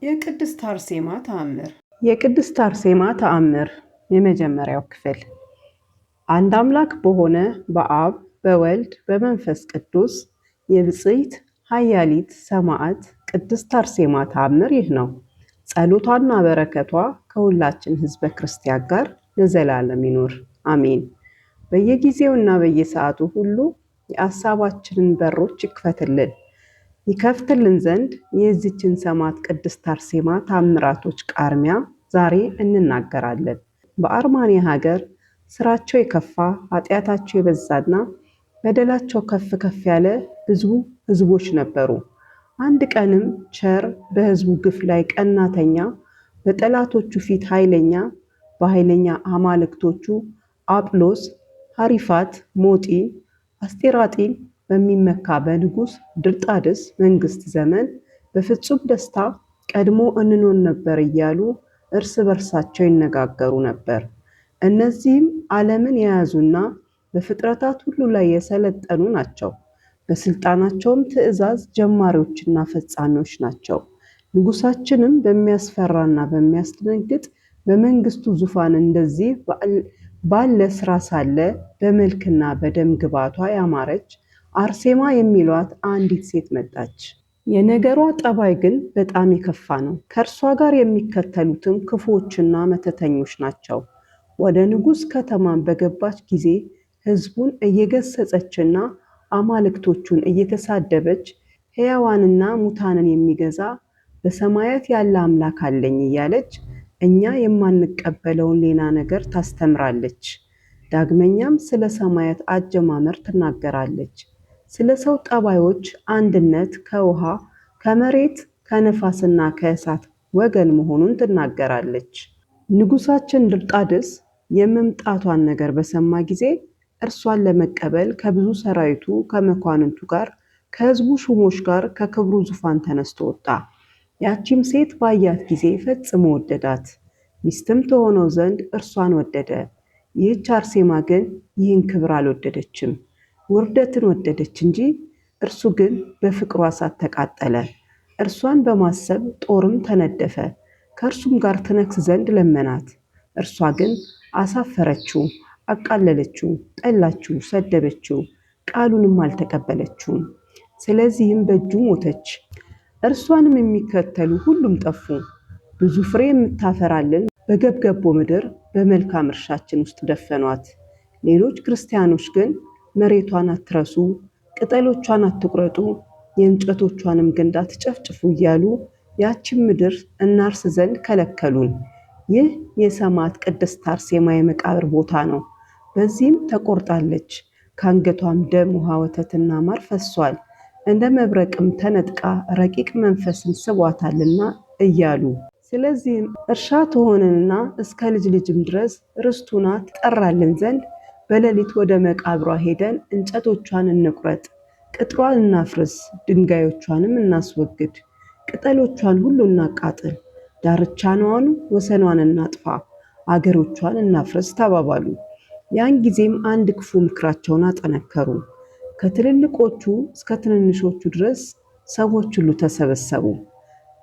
የቅድስት አርሴማ ተአምር። የቅድስት አርሴማ ተአምር የመጀመሪያው ክፍል። አንድ አምላክ በሆነ በአብ በወልድ በመንፈስ ቅዱስ የብፅዕት ኃያሊት ሰማዕት ቅድስት አርሴማ ተአምር ይህ ነው። ጸሎቷና በረከቷ ከሁላችን ሕዝበ ክርስቲያን ጋር ለዘላለም ይኑር አሜን። በየጊዜውና በየሰዓቱ ሁሉ የአሳባችንን በሮች ይክፈትልን ይከፍትልን ዘንድ የዚችን ሰማዕት ቅድስት አርሴማ ታምራቶች ቃርሚያ ዛሬ እንናገራለን። በአርማንያ ሀገር ስራቸው የከፋ፣ ኃጢአታቸው የበዛና በደላቸው ከፍ ከፍ ያለ ብዙ ሕዝቦች ነበሩ። አንድ ቀንም ቸር፣ በሕዝቡ ግፍ ላይ ቀናተኛ፣ በጠላቶቹ ፊት ኃይለኛ፣ በኃይለኛ አማልክቶቹ አጵሎስ፣ ሐሪፋት፣ ሞጢን፣ አስጤራጢን በሚመካ በንጉሥ ድርጣድስ መንግስት ዘመን በፍጹም ደስታ ቀድሞ እንኖር ነበር እያሉ እርስ በርሳቸው ይነጋገሩ ነበር። እነዚህም ዓለምን የያዙና በፍጥረታት ሁሉ ላይ የሰለጠኑ ናቸው። በስልጣናቸውም ትእዛዝ ጀማሪዎችና ፈጻሚዎች ናቸው። ንጉሳችንም በሚያስፈራና በሚያስደነግጥ በመንግስቱ ዙፋን እንደዚህ ባለ ስራ ሳለ በመልክና በደም ግባቷ ያማረች አርሴማ የሚሏት አንዲት ሴት መጣች። የነገሯ ጠባይ ግን በጣም የከፋ ነው። ከእርሷ ጋር የሚከተሉትም ክፉዎችና መተተኞች ናቸው። ወደ ንጉሥ ከተማን በገባች ጊዜ ሕዝቡን እየገሰጸችና አማልክቶቹን እየተሳደበች ሕያዋንና ሙታንን የሚገዛ በሰማያት ያለ አምላክ አለኝ እያለች እኛ የማንቀበለውን ሌላ ነገር ታስተምራለች። ዳግመኛም ስለ ሰማያት አጀማመር ትናገራለች። ስለ ሰው ጠባዮች አንድነት ከውሃ፣ ከመሬት፣ ከነፋስና ከእሳት ወገን መሆኑን ትናገራለች። ንጉሳችን ድርጣድስ የመምጣቷን ነገር በሰማ ጊዜ እርሷን ለመቀበል ከብዙ ሰራዊቱ ከመኳንንቱ ጋር ከሕዝቡ ሹሞች ጋር ከክብሩ ዙፋን ተነስቶ ወጣ። ያቺም ሴት ባያት ጊዜ ፈጽሞ ወደዳት፣ ሚስትም ትሆነው ዘንድ እርሷን ወደደ። ይህች አርሴማ ግን ይህን ክብር አልወደደችም፣ ውርደትን ወደደች እንጂ። እርሱ ግን በፍቅሯ እሳት ተቃጠለ፣ እርሷን በማሰብ ጦርም ተነደፈ። ከእርሱም ጋር ትነግስ ዘንድ ለመናት። እርሷ ግን አሳፈረችው፣ አቃለለችው፣ ጠላችው፣ ሰደበችው፣ ቃሉንም አልተቀበለችውም። ስለዚህም በእጁ ሞተች። እርሷንም የሚከተሉ ሁሉም ጠፉ። ብዙ ፍሬ የምታፈራልን በገብገቦ ምድር በመልካም እርሻችን ውስጥ ደፈኗት። ሌሎች ክርስቲያኖች ግን መሬቷን አትረሱ፣ ቅጠሎቿን አትቁረጡ፣ የእንጨቶቿንም ግንድ አትጨፍጭፉ እያሉ ያችን ምድር እናርስ ዘንድ ከለከሉን። ይህ የሰማዕት ቅድስት አርሴማ የመቃብር ቦታ ነው። በዚህም ተቆርጣለች። ከአንገቷም ደም፣ ውሃ፣ ወተትና ማር ፈሷል። እንደ መብረቅም ተነጥቃ ረቂቅ መንፈስን ስቧታልና እያሉ፣ ስለዚህም እርሻ ትሆንንና እስከ ልጅ ልጅም ድረስ ርስቱና ትጠራልን ዘንድ በሌሊት ወደ መቃብሯ ሄደን እንጨቶቿን እንቁረጥ፣ ቅጥሯን እናፍርስ፣ ድንጋዮቿንም እናስወግድ፣ ቅጠሎቿን ሁሉ እናቃጥል፣ ዳርቻኗን ወሰኗን እናጥፋ፣ አገሮቿን እናፍርስ ተባባሉ። ያን ጊዜም አንድ ክፉ ምክራቸውን አጠነከሩ። ከትልልቆቹ እስከ ትንንሾቹ ድረስ ሰዎች ሁሉ ተሰበሰቡ።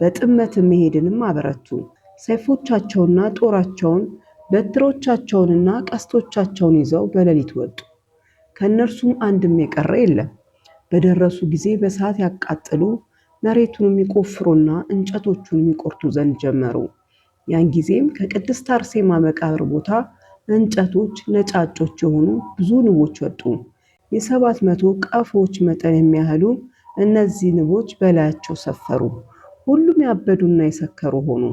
በጥመት መሄድንም አበረቱ። ሰይፎቻቸውና ጦራቸውን፣ በትሮቻቸውንና ቀስቶቻቸውን ይዘው በሌሊት ወጡ። ከእነርሱም አንድም የቀረ የለም። በደረሱ ጊዜ በእሳት ያቃጥሉ፣ መሬቱንም ይቆፍሩና እንጨቶቹንም ይቆርጡ ዘንድ ጀመሩ። ያን ጊዜም ከቅድስት አርሴማ መቃብር ቦታ እንጨቶች ነጫጮች የሆኑ ብዙ ንቦች ወጡ። የ700 ቀፎዎች መጠን የሚያህሉ እነዚህ ንቦች በላያቸው ሰፈሩ። ሁሉም ያበዱና የሰከሩ ሆኑ።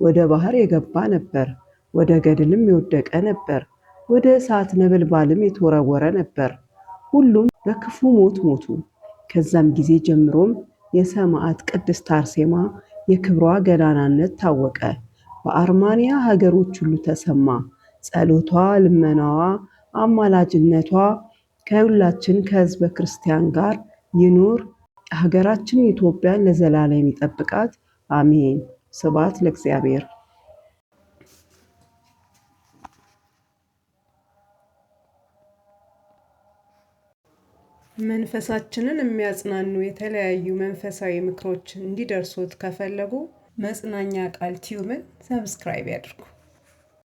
ወደ ባህር የገባ ነበር፣ ወደ ገደልም የወደቀ ነበር፣ ወደ እሳት ነበልባልም የተወረወረ ነበር። ሁሉም በክፉ ሞት ሞቱ። ከዛም ጊዜ ጀምሮም የሰማዕት ቅድስት አርሴማ የክብሯ ገናናነት ታወቀ። በአርማንያ ሀገሮች ሁሉ ተሰማ። ጸሎቷ፣ ልመናዋ፣ አማላጅነቷ ከሁላችን ከሕዝበ ክርስቲያን ጋር ይኑር። ሀገራችን ኢትዮጵያን ለዘላለም ይጠብቃት። አሜን። ስብሐት ለእግዚአብሔር። መንፈሳችንን የሚያጽናኑ የተለያዩ መንፈሳዊ ምክሮች እንዲደርሶት ከፈለጉ መጽናኛ ቃል ቲዩብን subscribe ያድርጉ።